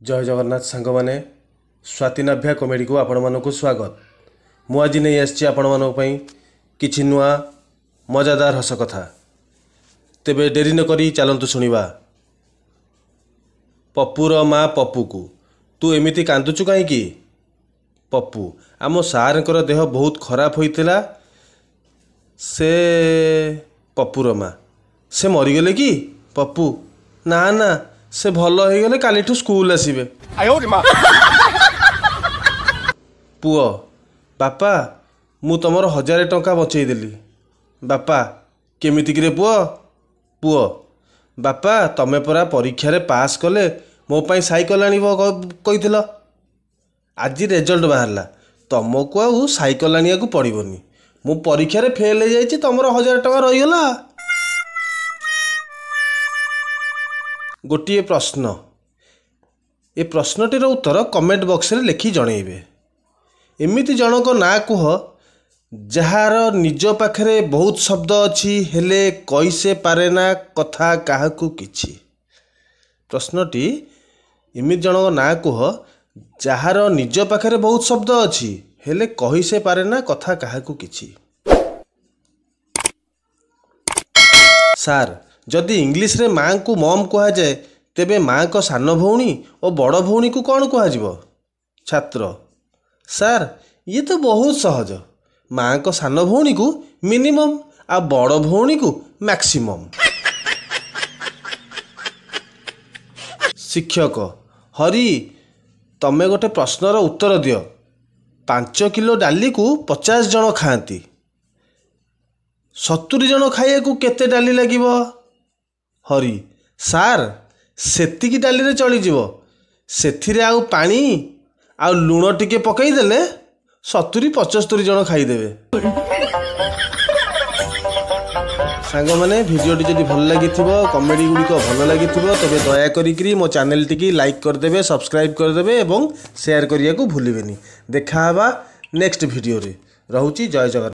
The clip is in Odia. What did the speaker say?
ଜୟ ଜଗନ୍ନାଥ ସାଙ୍ଗମାନେ, ସ୍ୱାତି ନାଭ୍ୟା କମେଡ଼ିକୁ ଆପଣମାନଙ୍କୁ ସ୍ୱାଗତ। ମୁଁ ଆଜି ନେଇ ଆସିଛି ଆପଣମାନଙ୍କ ପାଇଁ କିଛି ନୂଆ ମଜାଦାର ହସ କଥା। ତେବେ ଡେରି ନକରି ଚାଲନ୍ତୁ ଶୁଣିବା। ପପୁର ମା ପପୁକୁ, ତୁ ଏମିତି କାନ୍ଦୁଛୁ କାହିଁକି? ପପୁ, ଆମ ସାର୍ଙ୍କର ଦେହ ବହୁତ ଖରାପ ହୋଇଥିଲା, ସେ। ପପୁର ମା, ସେ ମରିଗଲେ କି? ପପୁ, ନା ନା, ସେ ଭଲ ହେଇଗଲେ, କାଲିଠୁ ସ୍କୁଲ ଆସିବେ। ପୁଅ, ବାପା, ମୁଁ ତମର 1000 ଟଙ୍କା ବଞ୍ଚେଇଦେଲି। ବାପା, କେମିତି କିରେ ପୁଅ? ପୁଅ, ବାପା, ତମେ ପରା ପରୀକ୍ଷାରେ ପାସ୍ କଲେ ମୋ ପାଇଁ ସାଇକେଲ ଆଣିବ କହିଥିଲ। ଆଜି ରେଜଲ୍ଟ ବାହାରିଲା, ତମକୁ ଆଉ ସାଇକେଲ ଆଣିବାକୁ ପଡ଼ିବନି। ମୁଁ ପରୀକ୍ଷାରେ ଫେଲ୍ ହେଇଯାଇଛି, ତମର 1000 ଟଙ୍କା ରହିଗଲା। ଗୋଟିଏ ପ୍ରଶ୍ନ, ଏ ପ୍ରଶ୍ନଟିର ଉତ୍ତର କମେଣ୍ଟ ବକ୍ସରେ ଲେଖି ଜଣେଇବେ। ଏମିତି ଜଣଙ୍କ ନାଁ କୁହ ଯାହାର ନିଜ ପାଖରେ ବହୁତ ଶବ୍ଦ ଅଛି, ହେଲେ କହି ସେ ପାରେନା କଥା କାହାକୁ କିଛି। ପ୍ରଶ୍ନଟି, ଏମିତି ଜଣଙ୍କ ନାଁ କୁହ ଯାହାର ନିଜ ପାଖରେ ବହୁତ ଶବ୍ଦ ଅଛି, ହେଲେ କହି ସେ ପାରେନା କଥା କାହାକୁ କିଛି। ସାର୍, ଯଦି ଇଂଲିଶରେ ମାଆଙ୍କୁ ମମ୍ କୁହାଯାଏ, ତେବେ ମାଆଙ୍କ ସାନ ଭଉଣୀ ଓ ବଡ଼ ଭଉଣୀକୁ କ'ଣ କୁହାଯିବ? ଛାତ୍ର, ସାର୍, ଇଏ ତ ବହୁତ ସହଜ। ମାଆଙ୍କ ସାନ ଭଉଣୀକୁ ମିନିମମ୍ ଆଉ ବଡ଼ ଭଉଣୀକୁ ମ୍ୟାକ୍ସିମମ୍। ଶିକ୍ଷକ, ହରି, ତମେ ଗୋଟେ ପ୍ରଶ୍ନର ଉତ୍ତର ଦିଅ। 5 କିଲୋ ଡାଲିକୁ 50 ଜଣ ଖାଆନ୍ତି, 70 ଜଣ ଖାଇବାକୁ କେତେ ଡାଲି ଲାଗିବ? ହରି, ସାର୍, ସେତିକି ଡାଲିରେ ଚଳିଯିବ। ସେଥିରେ ଆଉ ପାଣି ଆଉ ଲୁଣ ଟିକେ ପକାଇଦେଲେ 70 75 ଜଣ ଖାଇଦେବେ। ସାଙ୍ଗମାନେ, ଭିଡ଼ିଓଟି ଯଦି ଭଲ ଲାଗିଥିବ, କମେଡ଼ି ଗୁଡ଼ିକ ଭଲ ଲାଗିଥିବ, ତେବେ ଦୟା କରିକିରି ମୋ ଚ୍ୟାନେଲଟିକି ଲାଇକ୍ କରିଦେବେ, ସବସ୍କ୍ରାଇବ୍ କରିଦେବେ ଏବଂ ସେୟାର କରିବାକୁ ଭୁଲିବେନି। ଦେଖା ହେବା ନେକ୍ସଟ ଭିଡ଼ିଓରେ। ରହୁଛି, ଜୟ ଜଗନ୍ନାଥ।